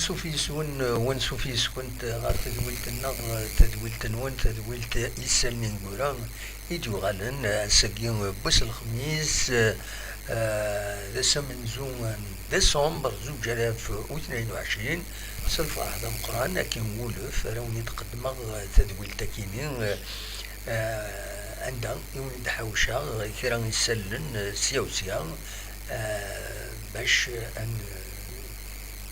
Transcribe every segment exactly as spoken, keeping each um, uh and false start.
Ansuf yes-wen, u ansuf yes-kent ɣer tadwilt-nneɣ, tadwilt-nwen, tadwilt Isallen Ineggura i d-yuɣalen ass-agi n wass n lexmis, eh, d ass amenzu n décembre zuǧ alaf u tnin u ɛecrin. S lferḥ d ameqqran akken wulef ara wen-id-qeddmeɣ tadwilt-akini, eh, anda i wen-id-ḥawceɣ kra isallen, eh, sya u sya, eh, bac ad n-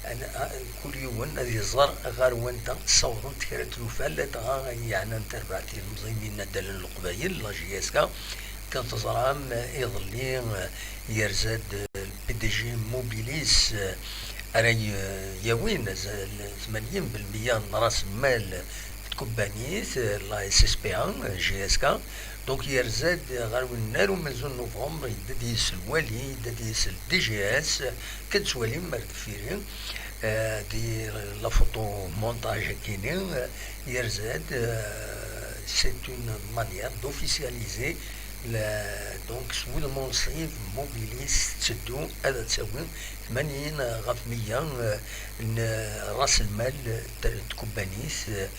An-, a-, kul yiwen ad iẓer ɣer wanda ssawḍent kra n tlufa, ladɣa ayen yeɛnan tarbaɛt n yilmeẓyen n yinaddalen n Leqbayel, la J S K. Akken teẓram, iḍelli, yerza-d, eh, le P D G n Mobilis, eh, ara y-, yawin azal tmanyin belmiya n ras lmal n tkebbanit, eh, la S S P A, eh, J S K. Donc, yerza-d ɣer wennar umenzu n novembre, yedda-d yis lwali, yedda-d yis le D G S, akka d-tettwalim ar deffir-i, eh, di la photo montage-akini, eh, yerza-d, eh, c'est une manière d'officialiser la, donc, s wudem unṣib, Mobilis tetteddu ad tawi tmanyin ɣef meyya, eh, n ras lmal n tkebbanit, eh,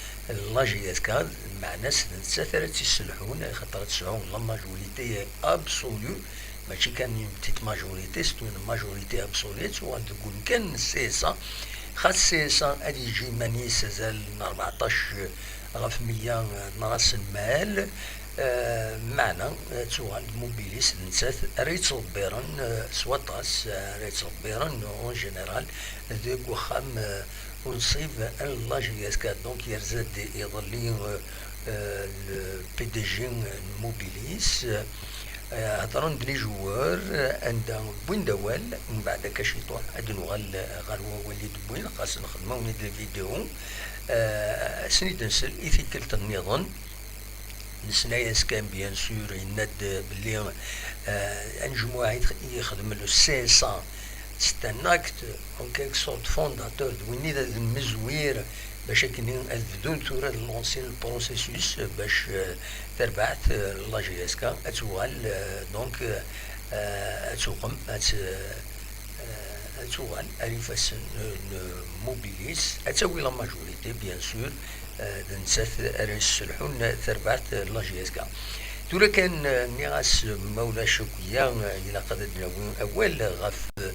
la J S K, lmeɛna-s d nettat ara tt-isselḥun, axaṭer ad tesɛu la majorité absolue, mačči kan une petite majorité, c'est une majorité absolue, ad tuɣal deg umkan n C S A. Xas C S A ad yeǧǧ iman-is azal n rbeɛṭac ɣef meyya n ras lmal, eh, meɛna ad tuɣal d Mobilis d nettat ara yettḍebbiren, eh, s waṭas, eh, ara yettḍebbiren en général deg uxxam, eh, unṣib n la J S K. Donc, yerza-d iḍelli, euh, euh, le P D G n Mobilis. Euh, hedren-d les joueurs, euh, anda wwin-d awal, mbeɛd akka ciṭuḥ ad nuɣal ɣer wawal i d-wwin, xas nxedm-awen-id les vidéos. Euh, ad sen-id-nsel i tikkelt nniḍen. Nesla-yas kan, bien sûr, yenna-d belli, euh, anejmuɛ i t-, i yexdem le C S A, c'est un acte en quelque sorte fondateur, d win i d ad nmezwir bac akken ad bdun tura ad lansin le processus bac, euh, tarbaɛt, euh, la J S K ad tuɣal, euh, donc, euh, ad tuqem, ad t-, euh, ad tuɣal ar ifassen, euh, n Mobilis, ad tawi la majorité, bien sûr, euh, d nettat ara yesselḥun tarbaɛt n la J S K. Tura kan, euh, nniɣ-as, ma ulac akk-ya, euh, ilaq ad d-nawi awal ɣef, euh,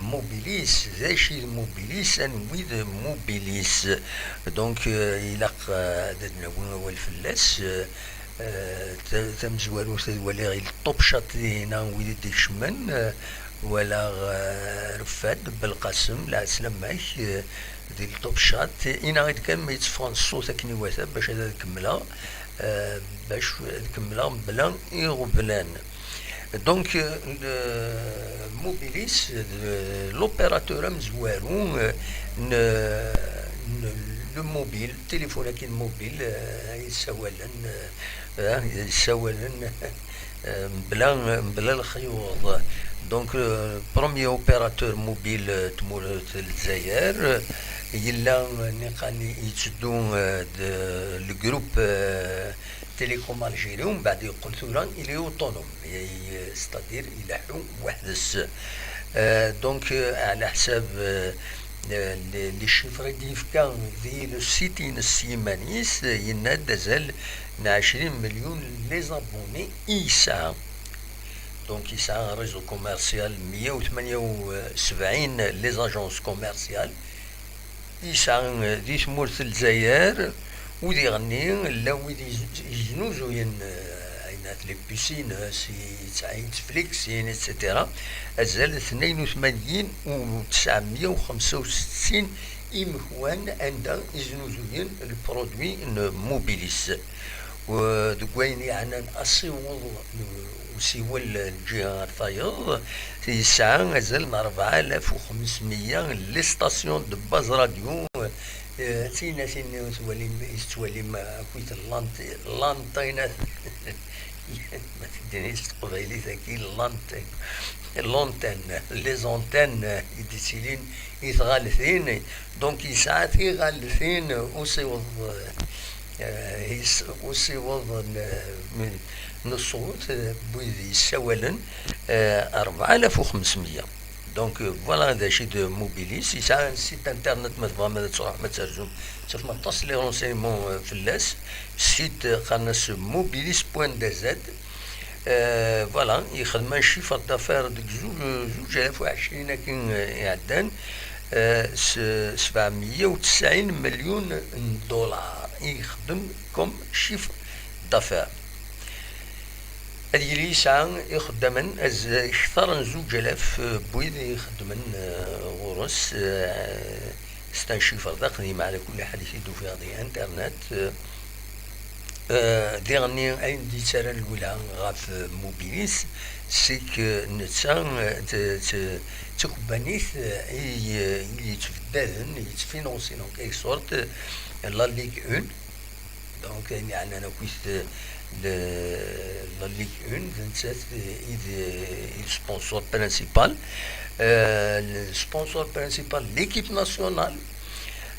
Mobilis, d acu i d Mobilis, anwi d Mobilis. Donc, euh, ilaq, euh, ad d-nawi awal fell-as. Euh, euh, ta-, tamezwarut ad waliɣ il Top Chat dihin, wid i d-ikecmen, euh, walaɣ, euh, Refad Belqasem, lɛeslama-k, euh, di le Top Chat, ini-aɣ-d kan ma yetteffeɣ-d ṣṣut akken iwata bac ad, ad kemmleɣ, euh, bac ad kemmleɣ mebla iɣeblan. Donc, euh, le Mobilis, euh, l'opérateur amezwaru, euh, n, n, le mobile, téléphone akin mobile, euh, ay yessawalen, euh, euh, yessawalen, euh, mebla, mebla lexyuḍ. Donc, euh, premier opérateur mobile, euh, tmurt n Lezzayer, euh, yella, euh, niqal yetteddu, euh, d, le groupe, euh, Télécom Algérie, umbeɛd yeqqel tura il est autonome, c'est-à-dire ileḥḥu weḥd-s. Euh, donc, euh, ɛla ḥsab, euh, euh, les, les chiffres i d-yefka di le site-ines s yiman-is, euh, yenna-d azal n ɛecrin million les abonnés i yesɛa. Donc, yesɛa réseau commercial meyya u tmanya u sebɛin les agences commerciales. Yesɛa, eh, di tmurt n Lezzayer, u diɣenni llan wid yez-, yeznuzuyen, eh, ayen at les piscines, eh, si, yettɛin tefleksin, et cetera. Azal tnayen u tmanyin u tesɛemya u xemsa u settin imekwan anda i znuzuyen le produit n Mobilis. U deg wayen yeɛnan asiweḍ n usiwel n lǧiha ar tayeḍ, yesɛa azal n rebɛa alaf u xemsmeyya les stations de base radio, eh, d tiynatin i tettwalim, i tettwalim akkit l'ant-, l'antennat, ma teddin s teqbaylit-agi, l'antenne, l'antenne, les antennes i d-yettilin i tɣaltin. Donc, yesɛa tiɣaltin usiweḍ, eh, is-, usiweḍ n, n, n ṣṣut, eh, n wid yessawalen, eh, rebɛa alaf u xemsmeyya. Donc, euh, voilà d acu d Mobilis. Yesɛa site internet, ma tebɣam ad tṛuḥem ad terzum, tafem aṭas les renseignements, euh, fell-as. Site, euh, qqaren-as mobilis point D Z. Euh, voilà, yexdem un chiffre d'affaires deg zu-, zuǧ alaf u ɛecrin akin, euh, iɛeddan, euh, s-, sebɛemya u tesɛin millions n dollars i yexdem comme chiffre d'affaires. Ad yili yesɛa ixeddamen, az-, kter n zuǧ alaf, euh, n wid ixeddmen, euh, ɣur-s, euh, c'est un chiffre d aqdim, ɛla kulli ḥal, i t-id-ufiɣ di internet. Euh, euh, diɣenni, ayen d-yettarran lwila ɣef, euh, Mobilis, c'est que netta, euh, d, d, d takebbanit, euh, i, euh, i yettbeddaden, yettfinansin en quelque sorte, euh, la Ligue un. Donc, ayen yeɛnan akkit, euh, le, la Ligue un, d nettat i d, i d sponsor principal. Euh, le sponsor principal, l'équipe nationale,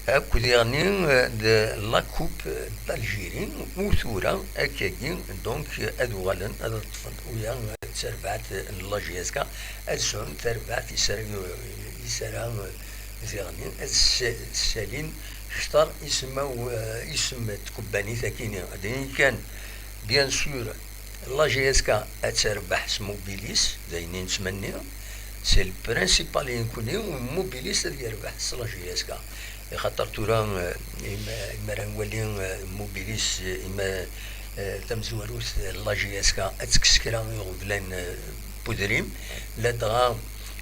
akked diɣenni, euh, de la Coupe d'Algérie, u tura, akkagi, donc, ad uɣalen ad ṭṭfen uya, euh, d tarbaɛt n la J S K, ad sɛun tarbaɛt i s ara, i s ara, euh, diɣenni, ad s-, ssalin kter isem-, euh, isem n tkebbanit akini. D ayen kan, bien sûr, la J S K ad terbeḥ s Mobilis, d ayen i nettmenni. C'est le principal i nekkni, u Mobilis ad yerbeḥ s la J S K. Ixaṭer tura, eh, im-, imi ara nwali, eh, Mobilis, eh, ima, eh, tamezwarut, eh, la J S K ad tekkes kra iɣeblan, eh, n udrim, ladɣa,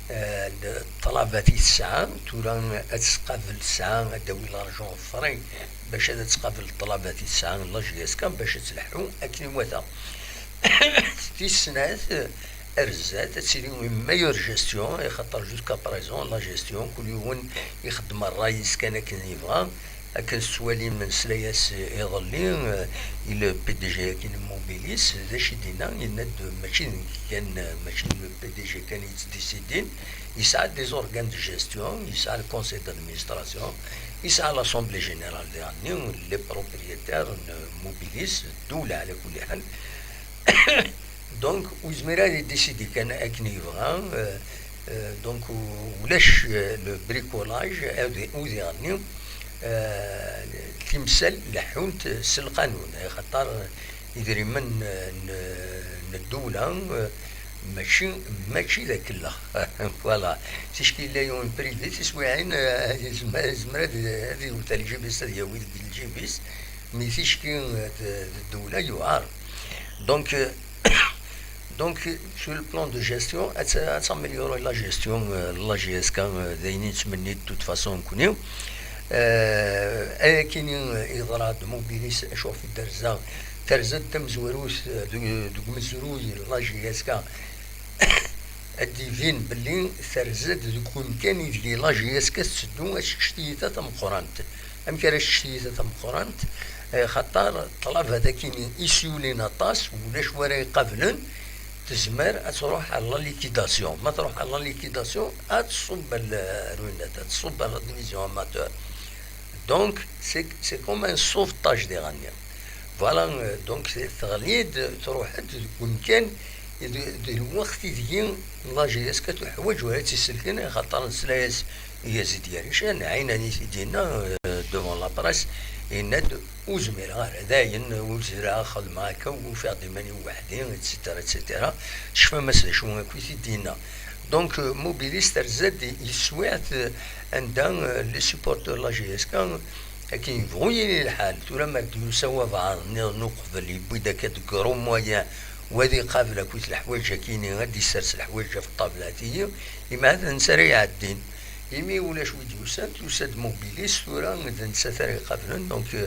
eh, d-, ṭṭlaba i tesɛa, tura ad tqabel tesɛa, ad d-tawi l'argent frais, bac ad tqabel ṭṭlaba i tesɛa la J S K, bac ad tleḥḥu akken iwata. Tis snat, ar zdat, ad tili une meilleure gestion, ixaṭer jusqu'à présent, la gestion, kul yiwen ixeddem ṛṛay-is kan akken yebɣa. Akken tettwalim, nesla-yas iḍelli, euh, i le P D G akin n Mobilis, d acu i d-yenna? Yenna-d mačči d nekk kan, mačči d le P D G kan i yettdisidin, yesɛa des organes de gestion, yesɛa le conseil d'administration, yesɛa l'assemblée générale diɣenni, les propriétaires n Mobilis, ddula ɛla kulli ḥal. Donc, ur yezmir ad yedisidi kan akken yebɣa, euh, euh, donc, u-, ulac, euh, le bricolage, euh, u diɣenni, euh, timsal leḥḥunt s lqanun, axaṭer idrimen, euh, n, n ddula, euh, mačči, mačči d akellex. Voilà. Ticki yella yiwen privé, tiswiɛin, euh, yezmer, yezmer ad, ad iwet ar lǧib-is, ad yawi deg lǧib-is, mi ticki, euh, d, d ddula yuɛer. Donc, euh, Donc, sur le plan de gestion, ad t-, ad tamélioré la gestion, euh, la G S K, euh, d ayen i nettmenni de toute façon nekkni. Euh, ayakini, euh, yeḍra-d Mobilis, acu ɣef i d-terza, terza-d tamezwarut, euh, deg, deg umezruy n la G S K, ad d-ibin belli terza-d deg umkan ideg la G S K tetteddu, ad tečč tiyita tameqqrant. Amek ara tečč tiyita tameqqrant? Eh, xaṭer ṭṭlaba dagi i s-yulin aṭas, ulac wara iqablen, tezmer ad truḥ ɣer la liquidation. Ma truḥ ɣer la liquidation, ad tṣubb ɣer l-, ruinat, ad tṣubb ɣer la division amateur. Donc, c'est, c'est comme un sauvetage diɣenni. Voilà, euh, donc, c'est, teɣli-d, truḥ-d deg umkan, d, d lweqt ideg la G S K tuḥwaǧ wara tt-iselken, xaṭer nesla-yas i Yazid Yarican, ɛinani t-id-yenna, euh, devant la presse, yenna-d, ur zmireɣ ara, dayen, ur zmireɣ ad xedmeɣ akka, ufiɣ-d iman-iw weḥd-i, et cetera, et cetera. Tecfam-as d acu akk i t-id-yenna. Donc, euh, Mobilis terza-d i teswiɛt, euh, anda, euh, les supporters de la G S K, akken yebɣu yili lḥal. Tura ma d-yusa wabɛaḍ nniḍen uqbel, yewwi-d akka deg gros moyen, wa ad iqabel akkit leḥwayeǧ-akini, ad d-issers leḥwayeǧ ɣef ṭṭabla, tigi, imi d netta ara iɛeddin. Imi ulac wi d-yusan, yusa-d Mobilis, tura d nettat ara iqablen, donc, euh,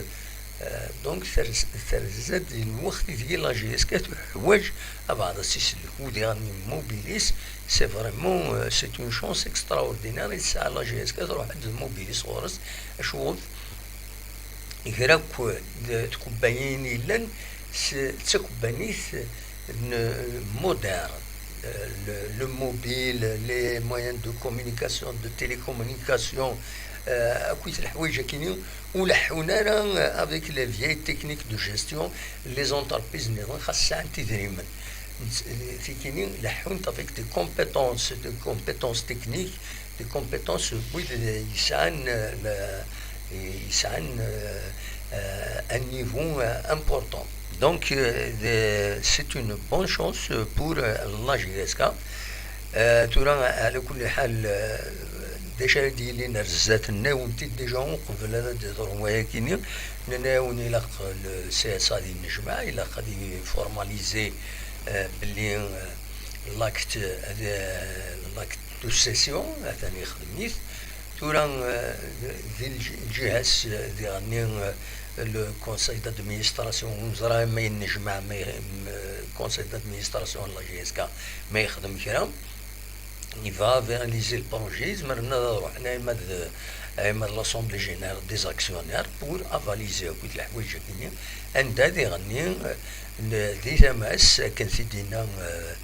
euh, donc terz-, terza-d i lweqt ideg la G S K tuḥwaǧ abɛaḍ ad tt-isellek. U diɣen Mobilis, c'est vraiment, euh, c'est une chance extraordinaire i tesɛa la G S K, truḥ-d d Mobilis ɣur-s, acu ɣef ger akk d tkebbanin yellan s, d takebbanit n moderne, euh, le, le mobile, les moyens de communication, de télécommunication, euh, akkit leḥwayeǧ-akini, ur leḥḥun ara, euh, avec les vieilles techniques de gestion, les entreprises nniḍen xas sɛant idrimen. tikini leḥḥunt avec des compétences, des compétences techniques, des compétences wid yesɛan, euh, yesɛan, euh, euh, un niveau, euh, important. Donc, euh, de- c'est une bonne chose pour, euh, la J S K. Euh, tura, ɛla kulli ḥal, euh, d acu ara d-yilin ar zdat, nniɣ-awen-t-id déjà uqbel ad d-iḍru wayakini, nniɣ-awen ilaq le C S A ad yennejmaɛ, ilaq ad yformaliser, euh, belli, euh, l'acte, euh, l'acte de cession, atan yexdem-it. Tura, euh, di lǧ- lǧiha-s, euh, diɣenni, euh, le conseil d'administration, ur neẓra ma yennejmaɛ, ma y- m- conseil d'administration n la J S K ma yexdem kra. Il va réaliser le projet, zemren ad ruḥen ɛima d, ɛima d l'assemblée générale des actionnaires pour avaliser akk leḥwayeǧ-agi-nni, anda diɣenni, euh, n- di tama-s, akken t-id-yenna, euh,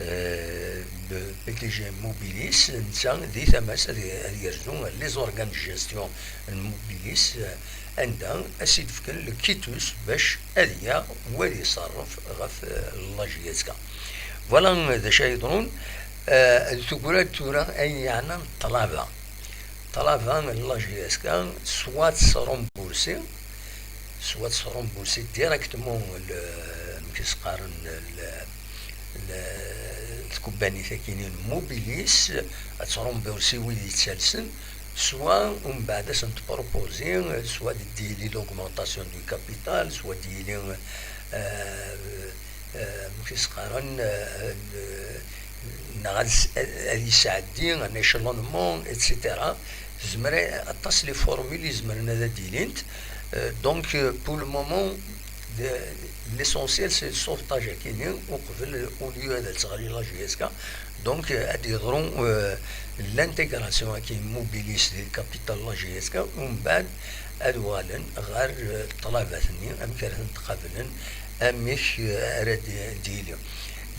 euh, le P D G n Mobilis, netta di tama-s ad, ad yerzu les organes de gestion n Mobilis, euh, anda ad s-id-fken le quitus bac ad yaɣ u ad iṣerref ɣef, euh, la J S K. Voilà, euh, d acu ay yeḍrun. Euh, teggra-d tura ayen yeɛnan ṭṭlaba. Ṭṭlaba n la J S K, soit tesrumbursi, soit tesrumbursi directement le, amek i s-qqaren, le, le, tkebbanit-agi n Mobilis, ad tesrumbursi wid yettalsen, soit umbeɛd ad sen-tprupuzi, soit d-yili l'augmentation du capital, soit d-yili, euh, euh, amek i s-qqaren, euh, neɣ ad s- ad yesɛeddi un échelonnement, et cetera. Tezmer a- aṭas les formules i zemren ad d-ilint. Euh, donc, euh, pour le moment, de- l'essentiel c'est le sauvetage akini uqbel, au lieu ad teɣli la J S K. Donc, euh, ad yeḍru, euh, l'intégration akini Mobilis di le capital la J S K, umbeɛd ad uɣalen ɣer, euh, ṭṭlabat-nni, amek ara tent-qablen, amek, euh, ara d- d-yili.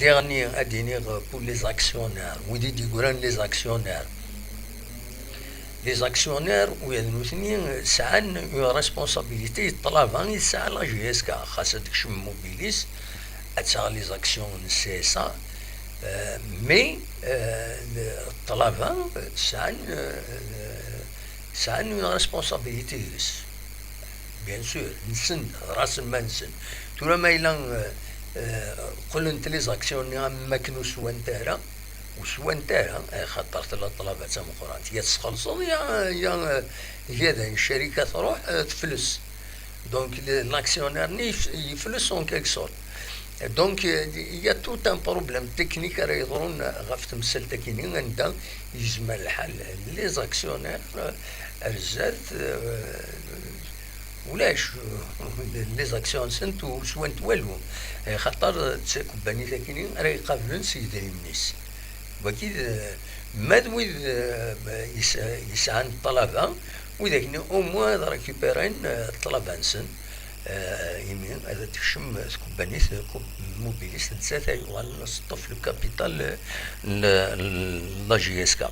Diɣenni ad d-iniɣ, euh, pour les actionnaires, wid i d-yeggran les actionnaires. Les actionnaires, ula d nutni, euh, sɛan une responsabilité, ṭṭlaba i tesɛa la J S K, xas ad tekcem Mobilis, ad taɣ les actions n C S A, euh, mais, euh, ṭṭlaba, euh, sɛan, euh, sɛan une responsabilité deg-s. Bien sûr, nessen, d ras lmal-nsen. Tura ma yella, euh, euh, qqlent les actions-nni am wakken ur swant ara, ur swant ara, eh, xaṭer tella ṭṭlaba d tameqqrant. Ya tesxelṣeḍ, ya, ya, eh, ya d ayen, ccarika truḥ, eh, tefles. Donc, le- l'actionnaire-nni yef- yefles en quelque sorte. Donc, euh, il y a tout un problème technique ara yeḍrun ɣef temsalt-agi-nni, anda yezmer lḥal les actionnaires, euh, ar zdat, euh, ulac, les actions-nsent ur swant walu, eh, xaṭer d takebbanit-agi-nni ara iqablen s yedrimen-is. Wagi d, ma d wid, eh, yes- yesɛan ṭṭlaba, widak-nni au moins ad récupéren, eh, ṭṭlaba-nsen, eh, imi ad d-tekcem tkebbanit, kub- Mobilis d nettat ay yuɣalen s ṭṭef le capital n la J S K.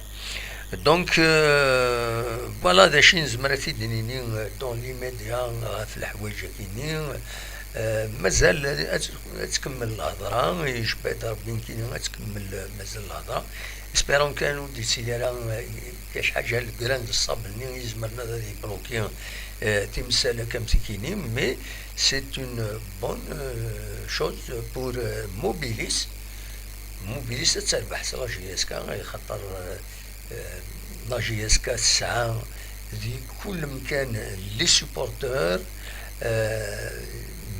Donc, euh, voilà d acu i nezmer ad t-id-nini, euh, dans l'immédiat, euh, ɣef leḥwayeǧ-agi-nni. Euh, mazal ad, ad tkemmel lhedra, ijebba-d Rebbi nekkini ad tkemmel, euh, mazal lhedra. Espérons kan ur d-yettili ara, euh, acḥal n legrand ṣṣab-nni i izemren ad, ad yebloki, euh, timsal akka am tikini, mais c'est une bonne, euh, chose pour, euh, Mobilis. Mobilis ad terbeḥ s la J S K, xaṭer, euh, euh, la J S K tesɛa di kul mkan les supporteurs, euh,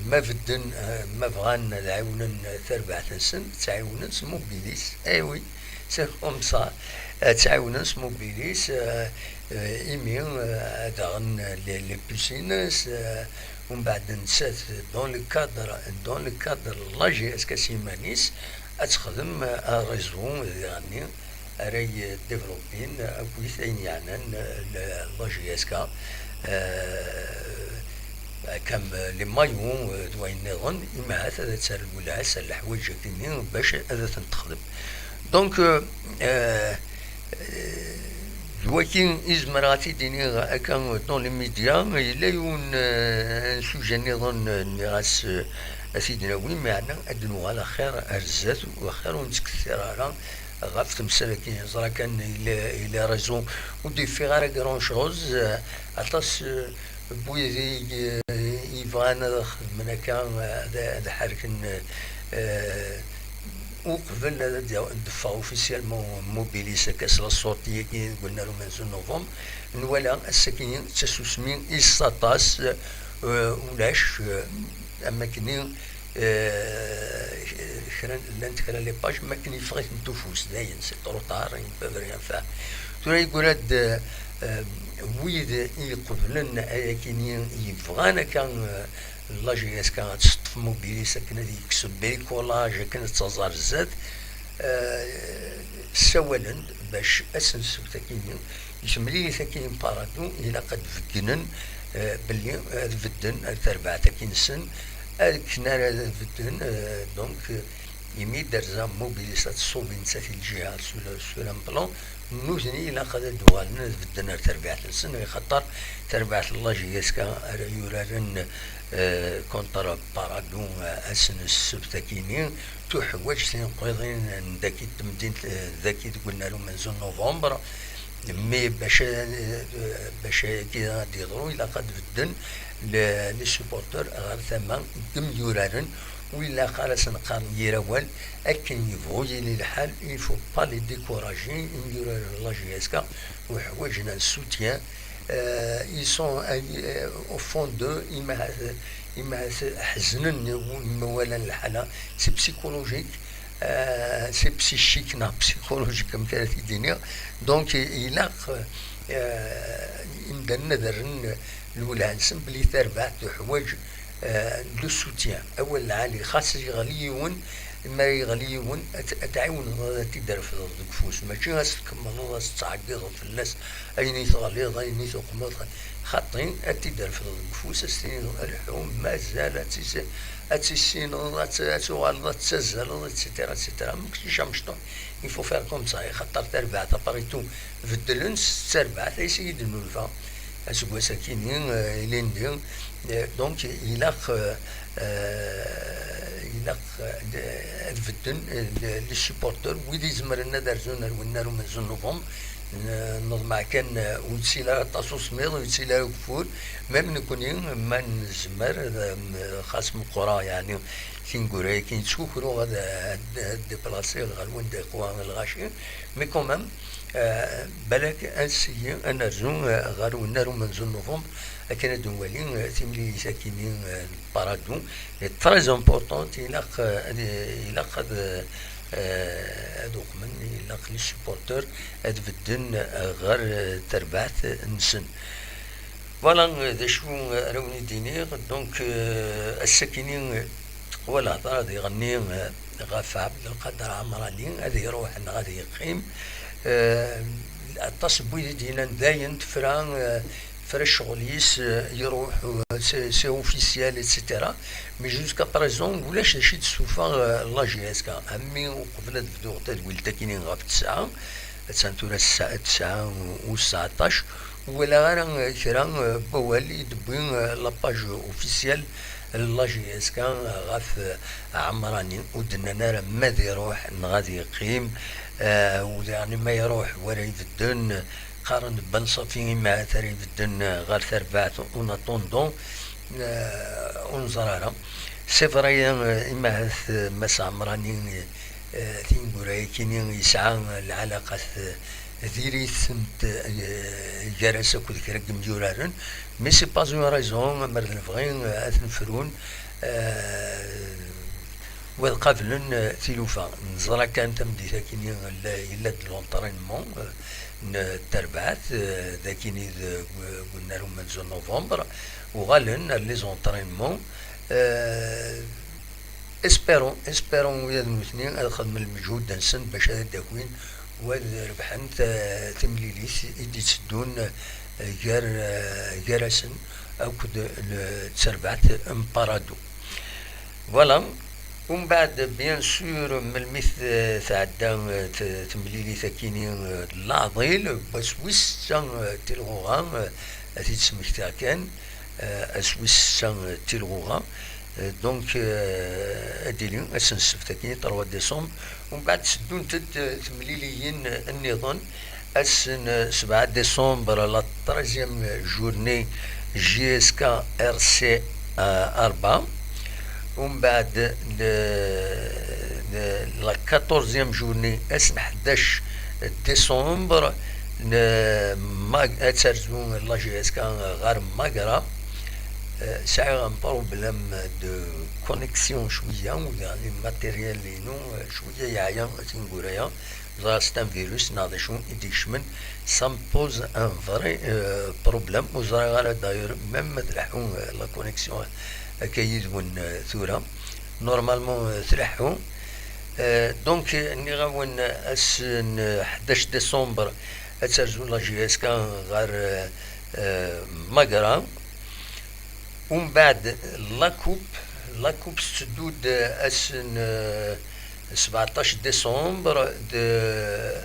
ma bedden, euh, ma bɣan ad ɛiwnen tarbaɛt-nsen, ttɛiwnen s Mobilis. Eh oui, c'est comme ça. Ad ttɛiwnen s Mobilis, euh, euh, imi, euh, ad aɣen les, les puces-ines, euh, umbeɛd nettat dans le cadre, dans le cadre n la J S K s yiman-is, ad texdem, euh, un réseau diɣenni ara yedéveloppin akkit ayen yeɛnan, euh, la J S K, euh, comme les maillots, euh, d wayen nniḍen, imahat ad terr lwelha s leḥwayeǧ-agi-nni bac ad tent-texdem. Donc, euh, euh, euh, d Wagi i zemreɣ ad t-id-iniɣ akka dans les médias, yella yiwen, euh, n sujet nniḍen, euh, nniɣ-as, euh, ad t-id-nawi, meɛna ad d-nuɣal axir ar zdat, u axir ur nettkettir ara ɣef temsal-agi. Ẓra kan, il est, il est raison, ur d-yeffiɣ ara grand chose, euh, aṭas, euh, n wid i, euh, yebɣan ad xedmen akka, euh, ad, ad ḥerken, euh, uqbel ad d-, d-teffeɣ officiellement Mobilis akka s la sortie-agi deg unnar umenzu n novembre, nwala ass-agi d tasusmi i s aṭas, euh, ulac, euh, am wakken, euh, kra, llant kra les pages, am wakken yeffeɣ-itent ufus, dayen, c'est trop tard, ils ne peuvent rien faire. Tura yeggura-d, euh, wid i iqeblen ayakini, yebɣan akka, euh, la J S K ad teṭṭef Mobilis akken ad yekkes bricolage, akken ad taẓ ar zdat, euh, ssawalen-d bac ass n ssebt-akini, i temlilit-akini n Paradou, ilaq ad d-beggnen, euh, belli ad bedden ar terbaɛt-aki-nsen, akken ara bedden, euh, donc, euh, imi d-terza Mobilis ad tṣubb i nettat i lǧiha sur, sur un plan, nutni ilaq ad d-uɣalen ad bedden ar terbaɛt-nsen, axaṭer terbaɛt n la J S K ara yuraren, euh, contre Paradou, euh, ass n ssebt-akini, tuḥwaǧ tineqqiḍin n daki n temdint, euh, daki deg unnar umenzu n novembre, mais bac a-, bac ayagi ad d-yeḍru, ilaq ad bedden le-, les supporters ɣer tama n yemyuraren, u ilaq ara sen-qqaren yir awal akken yebɣu yili lḥal, il faut pas les décourager, imyuraren n la J S K uḥwaǧen un soutien. Euh, ils sont, euh, au fond d'eux, ima, ima ḥeznen, ma walan lḥala, c'est psychologique, euh, c'est psychique, neɣ psychologique, amek ara t-id-iniɣ. Donc, ilaq, euh, imdanen ad rren lwelha-nsen belli tarbaɛt tuḥwaǧ, euh, le soutien. Awal lɛali, xas yeɣli yiwen, mi ara yeɣli yiwen, ad t-, ad tɛiwneḍ ad t-id-refdeḍ deg ufus. Mačči ad s-tkemmleḍ, ad s-tettɛeggiḍeḍ fell-as, ayen i teɣliḍ, ayen i tuqmeḍ, xaṭi, ad t-id-refdeḍ deg ufus, ad s-tiniḍ lḥu, mazal ad tis-, ad tissineḍ, ad t-, ad tuɣaleḍ ad tettazzaleḍ, et cetera, et cetera. Mačči amecṭuḥ, il faut faire comme ça, xaṭer tarbaɛt, après tout, beddlen s tarbaɛt, ass i d-nulfa, aseggas-akini, euh, ilindi, euh, donc, ilaq, euh, euh, ilaq, euh, ad bedden, euh, les supporters, wid izemren ad rzun ar wennar umenzu n novembre, n-, neḍmeɛ kan, euh, ur yettili ara aṭas usemmiḍ, ur yettili ara ugeffur, même nekni, ma nezmer, euh, xas meqqreɣ, yeɛni, tineggura-agi ttkukruɣ ad, ad, ad déplaciɣ ɣer wanda yeqwa lɣaci, mais quand même, euh, balak ad nessigi ad nerzu, euh, ɣer wennar umenzu n novembre, akken ad nwali, euh, timlilit-akini, euh, n Paradou, est très importante, ilaq, euh, ad, ilaq ad, euh, ad uqmen, ilaq les supporters ad bedden, euh, ɣer, euh, terbaɛt-nsen. Voilà, euh, d acu, euh, ara wen-id-iniɣ. Donc, euh, ass-akini, euh, teqwa lehḍer ad iɣenni, euh, ɣef Ɛebdelqader Ɛemrani, ad iruḥ neɣ ad yeqqim. Euh, aṭas n wid i d-yennan dayen tefra, euh, tefra ccɣel-is, euh, iruḥ, euh, c'est, c'est officiel, et cetera. Mais jusqu'à présent, ulac d acu i d-tessuffeɣ, euh, la J S K. A mmi, uqbel ad bduɣ tadwilt-akini ɣef tesɛa, attan tura tesɛa, tesɛa u, u sseɛṭac, ur walaɣ ara, euh, kra, euh, n wawal i d-tewwi, euh, la page officielle n la J S K ɣef, euh, Ɛemrani. Ur d-nnan ara ma ad iruḥ neɣ ad yeqqim, euh, u daɣen ma iruḥ, wa ara ibedden, qqaren-d Ben Ṣafi, ima ahat ara ibedden, euh, ɣer terbaɛt, en attendant, euh, ur neẓri ara. C'est vrai, euh, ima ahat, euh, Mass Ɛemrani, euh, tineggura-yakini yesɛa lɛalaqat, euh, diri-tent, euh, gar-as akked kra n yimyuraren, mais c'est pas une raison, amer d lebɣi, euh, ad ten-frun, euh, u ad qablen, euh, tilufa. Neẓra kan tameddit-akini yella, yella-d l'entraînement, euh, n terbaɛt, euh, d akini deg, deg unnar umenzu n novembre, uɣalen ar les entraînements, euh, Espérons, espérons ula d nutni ad xedmen lmeǧhud-nsen bac ad d-akin u ad rebḥen ta-, timlilit i d-itteddun, eh, gar, eh, gar-asen akked le-, terbaɛt n Paradou. Voilà. Umbeɛd, bien sûr, melmi t-, tɛedda, eh, t-, temlilit akini, eh, n leɛḍil, n wass wis setta, eh, tilɣuɣa, eh, ad t-id-smektiɣ kan, eh, ass wis setta, eh, tilɣuɣa. Eh, donc, eh, ad d-tili ass n ssebt akini, trois décembre. Umbeɛd, teddunt-d, eh, temliliyin, eh, nniḍen. Ass n, eh, sebɛa décembre, la troisième journée J S K R C, eh, Arba. Umbeɛd, le, le, la quatorzième journée, ass n ḥdac décembre, n, Mag-, ad terzu la J S K ɣer Magra. Eh, sɛiɣ un problème de connexion cwiya, u yeɛni matériel-inu, eh, cwiya yeɛya tineggura-ya. Ẓriɣ c'est un virus neɣ d acu i d-ikecmen, ça me pose un vrai, euh, problème. Ur ẓriɣ ara d'ailleurs même ma tleḥḥu, euh, la connexion akka yid-wen, euh, tura. Normalement, euh, tleḥḥu. Euh, donc, euh, nniɣ-awen, euh, ass n, euh, ḥdac décembre, ad terzu la J S K ɣer, euh, euh, Magra. Umbeɛd, la coupe, la coupe tetteddu-d ass n, eh, sebɛeṭṭac décembre, d,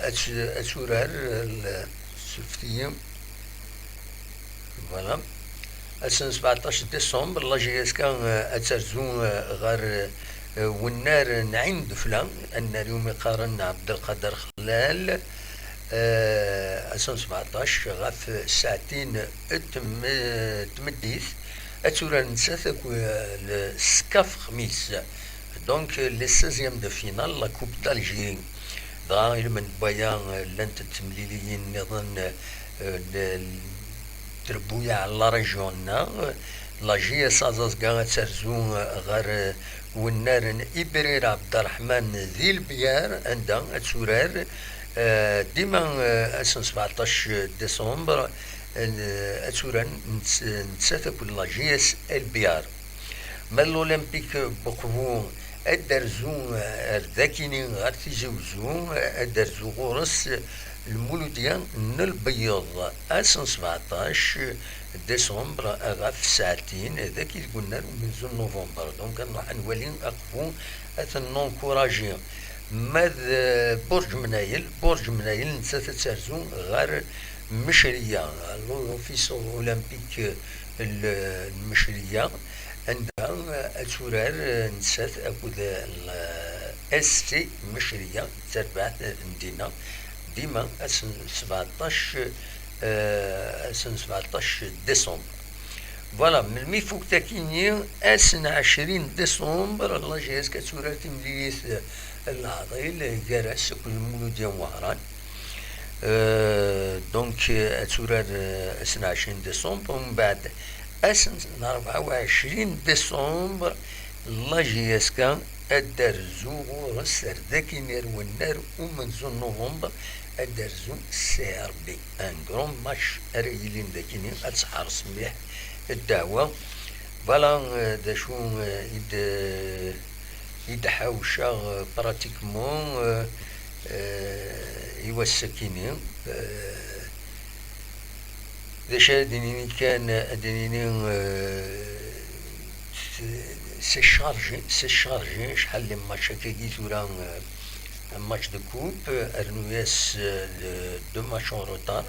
ad t-, ad turar, l-, surfet-iyi. Voilà. Ass n sebɛeṭṭac décembre, la J S K, eh, ad terzu, eh, ɣer, eh, wennar n Ɛin Dufla, annar iwumi qqaren Ɛebdelqader Xellal, eh, ass n sebɛeṭṭac, ɣef ssaɛtin n tm-, tmeddit, ad turar nettat akked, eh, le Skaf Xmis. Donc, les seizièmes de finale, la Coupe d'Algérie. Dɣa, ilmend n waya, eh, llant-d temliliyin nniḍen, eh, n, n trebbuyaɛ n la région-nneɣ. La J S Aẓaẓga ad terzu, eh, ɣer, eh, wennar n Ibrir Ɛebderreḥman di Lebyar, anda ad turar, eh, dima, eh, ass n sebɛeṭṭac décembre, eh, ad turar nett-, nettat akked la J S Lebyar. Ma d l'Olympique n Uqbu, ad d-terzu, eh, ar dakini ɣer Tizi Uzzu, eh, ad d-terzu ɣur-s Lmuludya n Lbeyyeḍ, ass n sebɛeṭṭac décembre ɣef ssaɛtin, dagi deg unnar umenzu n novembre. Donc, ad nruḥ ad nwali aqbu, ad ten-nencourager. Ma d, eh, Burǧ Mnayel, Burǧ Mnayel nettat ad terzu ɣer Mecria, l'Office Olympique n Mecria, anda ad turar, eh, nettat akked, eh, S C Mecria, d tarbaɛt n dinna, dima ass n sebɛeṭṭac, eh, ass n sebɛeṭṭac décembre. Voilà, melmi fukt akini, ass n ɛecrin décembre, la J S K ad turar timlilit, eh, n leɛḍil, gar-as akked Lmuludya n Wehran. Euh, donc, euh, ad turar, euh, ass n ɛecrin décembre, umbeɛd ass n rebɛa u ɛecrin décembre, la J S K ad d-terzu ɣur-s ar dakini ar wennar umenzu n novembre, ad d-terzu C R B. Un grand match ara yilin dakini, ad tḥerṣ mliḥ ddeɛwa. Voilà, euh, d acu, euh, i d-, i d-ḥawceɣ, euh, pratiquement, euh, euh, i wass-akini. Euh, d acu ara d-nini kan, ad d-nini, euh, c'est, c'est chargé, c'est chargé, acḥal n match akkagi tura, euh, un match de coupe, euh, rnu-yas, euh, le, deux matchs en retard,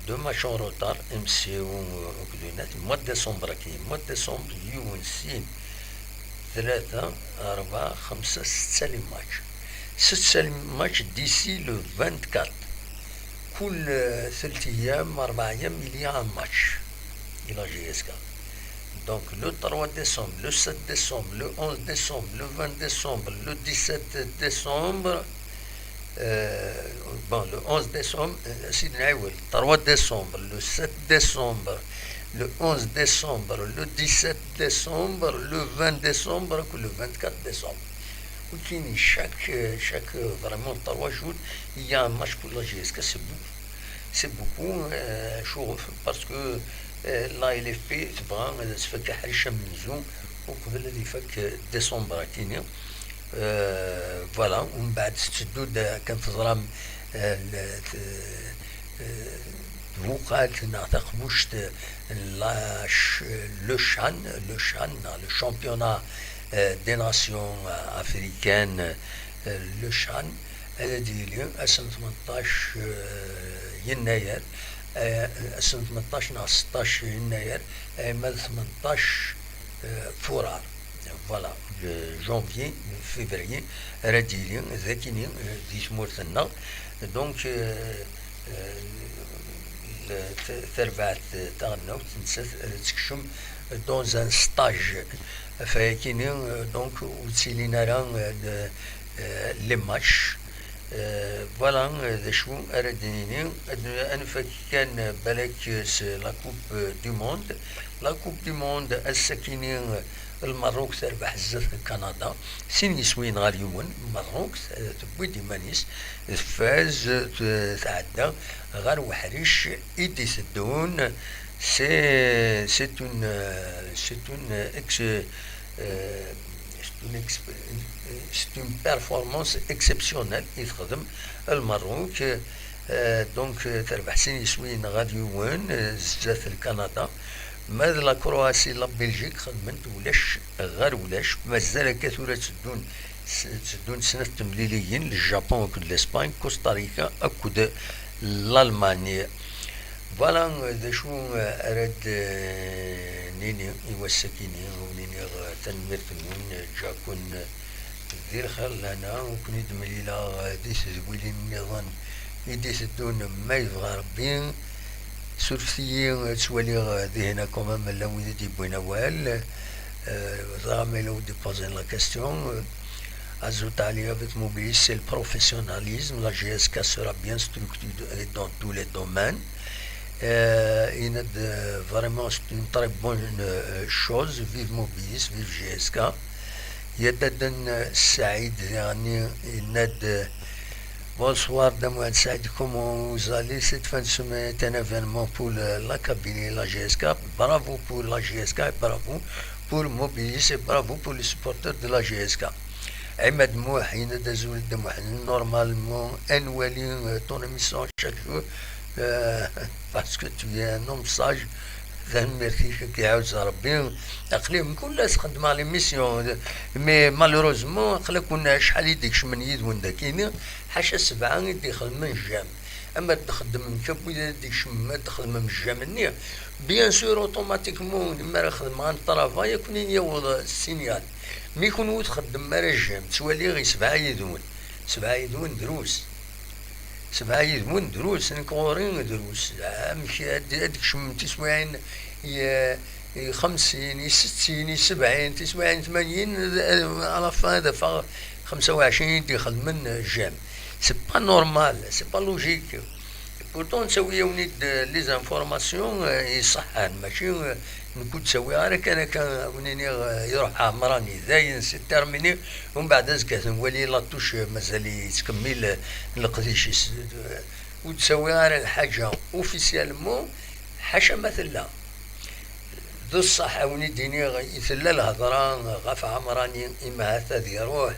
deux matchs en retard, M C O, euh, akked unat, mois de décembre-agi, mois de décembre, yiwen, sin, tlata, rebɛa, xemsa, setta les matchs. Setta les matchs d'ici le vingt-quatre. Kul, euh, telt ayyam, rebɛa ayyam, il y a un match. Il a jusqu'à. Donc, le trois décembre, le sept décembre, le onze décembre, le vingt décembre, le dix-sept décembre, euh, bon, le onze décembre, euh, c'est le trois décembre, le sept décembre, le onze décembre, le dix-sept décembre, le vingt décembre, le vingt-quatre décembre. Wi kini, chaque, chaque, euh, vraiment trois jours, il y a un match pour la J S K, c'est beaucoup. C'est beaucoup, euh, je trouve, parce que, euh, la L F P tebɣa ad tfak aḥric amenzu uqbel ad ifak décembre akini. Euh, voilà, umbeɛd tetteddu-d, euh, kan teẓram, euh, le, t-, euh, tbuqalt neɣ taqbuct n la ch-, le chan, le chan, neɣ le championnat euh, des nations, euh, africaines, euh, le CHAN, ad d-yili ass n tmenṭac, euh, yennayer, euh, ass n tmenṭac neɣ seṭṭac yennayer, ayma d tmenṭac, euh, furar. Voilà, euh, janvier, février, ara d-yili d akini, euh, di tmurt-nneɣ. Donc, euh, euh, le-, t-, tarbaɛt taɣelnawt, nettat, euh, tekcem dans un stage. Ɣef wayakini, euh, donc, ur ttilin ara, euh, de, euh, les matchs. Euh, voilà, euh, d acu ara d-nini. Ad, ad nfak kan, euh, balak, euh, s la Coupe, euh, du Monde. La Coupe du Monde, ass-akini, euh, Lmerruk terbeḥ zdat n Kanada, sin yiswiyen ɣer yiwen. Lmerruk, euh, tewwi-d iman-is, tfaz, euh, t-, tɛedda ɣer weḥric i d-iteddun. C'est, c'est une, euh, c'est une ex-, euh, c'est une ex-, c'est une performance exceptionnelle i texdem Lmerruk. Euh, donc, euh, terbeḥ sin yiswiyen ɣer yiwen, euh, zdat n Kanada. Ma d la Croatie, la Belgique, xedment ulac ɣer ulac. Mazal akka tura tteddun, s-, tteddun snat temliliyin, le Japon akked l'Espagne, Costa Rica akked l'Allemagne. Voilà, euh, d acu, euh, ara d, euh, nini i wass-akini, ur niniɣ, euh, tanemmirt-nwen, euh, ǧǧaɣ-ken, euh, di lxir lana, ur ken-id-mlileɣ, euh, di tedwilin nniḍen i d-iteddun, ma yebɣa Rebbi. Surfet-iyi, euh, ttwaliɣ, euh, dihin quand même llan wid i d-yewwin awal. Euh, ẓriɣ ma yella wi d-ipozen la question. Euh, Azul Tali avec Mobilis, c'est le professionnalisme. La J S K sera bien structurée dans tous les domaines. Euh, yenna-d, euh, vraiment, c'est une très bonne, euh, chose. Vive Mobilis, vive J S K. Yenna-d, euh, Saïd, yani, yenna-d, euh, bonsoir, Damouad Saïd, comment vous allez? Cette fin de semaine est un événement pour le, la Kabylie, la J S K. Bravo pour la J S K et bravo pour Mobilis et bravo pour les supporters de la J S K. Imad Mouh, yenna-d, azul Dda Muḥ, normalement, ad nwali, euh, ton émission chaque jour, euh, parce que tu es un homme sage. Tanemmirt-ik, ad k-iɛawez Rebbi. Aql-i mkul ass xeddmeɣ l'émission, mais malheureusement, aql-aken acḥal i d-ikecmen yid-wen dagini, ḥaca sebɛa i d-ixedmen j'aime. Ama d-txeddmem akk wid ad d-ikecmen, ad d-txedmem j'aime-nni, bien sûr, automatiquement, mi ara xedmeɣ un travail, ad ken-in-yaweḍ signal. Mi kenwi ur txeddmem ara j'aime, ttwaliɣ yessebɛa yid-wen. Sebɛa yid-wen drus. Sebɛa yid-wen drus, nekk ɣur-i drus. Amek ad, ad d-kecmen tiswiɛin i, i xemsin, i settin, i sebɛin, tiswiɛin tmanyin, à la fin ad afeɣ xemsa u ɛecrin i d-ixedmen j'aime. C'est pas normal, c'est pas logique. Pourtant, nettawi-yawen-id les informations, euh, iṣeḥḥan, mačči, euh, nekk ur d-ttawiɣ ara kan akka, wen-iniɣ, euh, iruḥ Ɛemrani, dayen, c'est terminé, umbeɛd azekka ad nwali la touche, euh, mazal yettkemmil, euh, leqdic-is. Euh, ur d-ttawiɣ ara lḥaǧa officiellement, ḥaca ma tella. D ṣṣeḥ, a wen-id-iniɣ, i tella lhedra ɣef Ɛemrani, imi ahat ad iruḥ,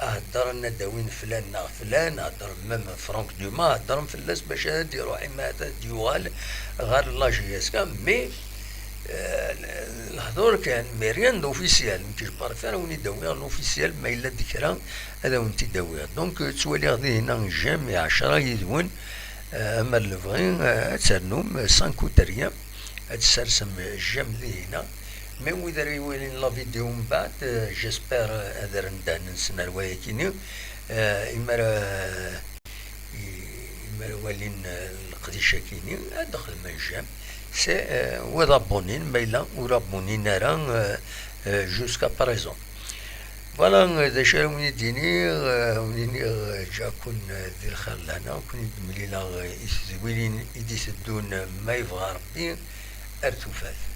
a heddren ad d-awin flan neɣ flan, heddren même Franck Dumas, heddren fell-as bac ad d-iruḥ, imi ahat ad d-yuɣal ɣer la J S K, mais, euh, lehdur kan, mais rien d'officiel. Nekk, je préfère a wen-id-awiɣ l'officiel, ma yella-d kra, ad awen-t-id-awiɣ. Donc, euh, ttwaliɣ dihin j'aime i ɛecra yid-wen, euh, ama d lebɣi, euh, ad ternum, euh, sans coûter rien. Ad tessarsem j'aime dihin. Mais wid ara iwalin la vidéo mbeɛd, euh, j'espère, euh, ad rren ddehn-nsen ar wayakini. Euh, imi ara, euh, i-, imi ara walin, euh, leqdic-akini, ad xedmen j'aime. C'est, euh, wid abonnin, ma yella ur abonnin ara, euh, euh, jusqu'à présent. Voilà, euh, d acu ara wen-id-iniɣ, euh, wen-iniɣ, euh, ǧǧaɣ-ken, euh, di lxir lehna, ur ken-id-mlileɣ, euh, i tedwilin i d-iteddun, euh, ma yebɣa Rebbi, ar tufat.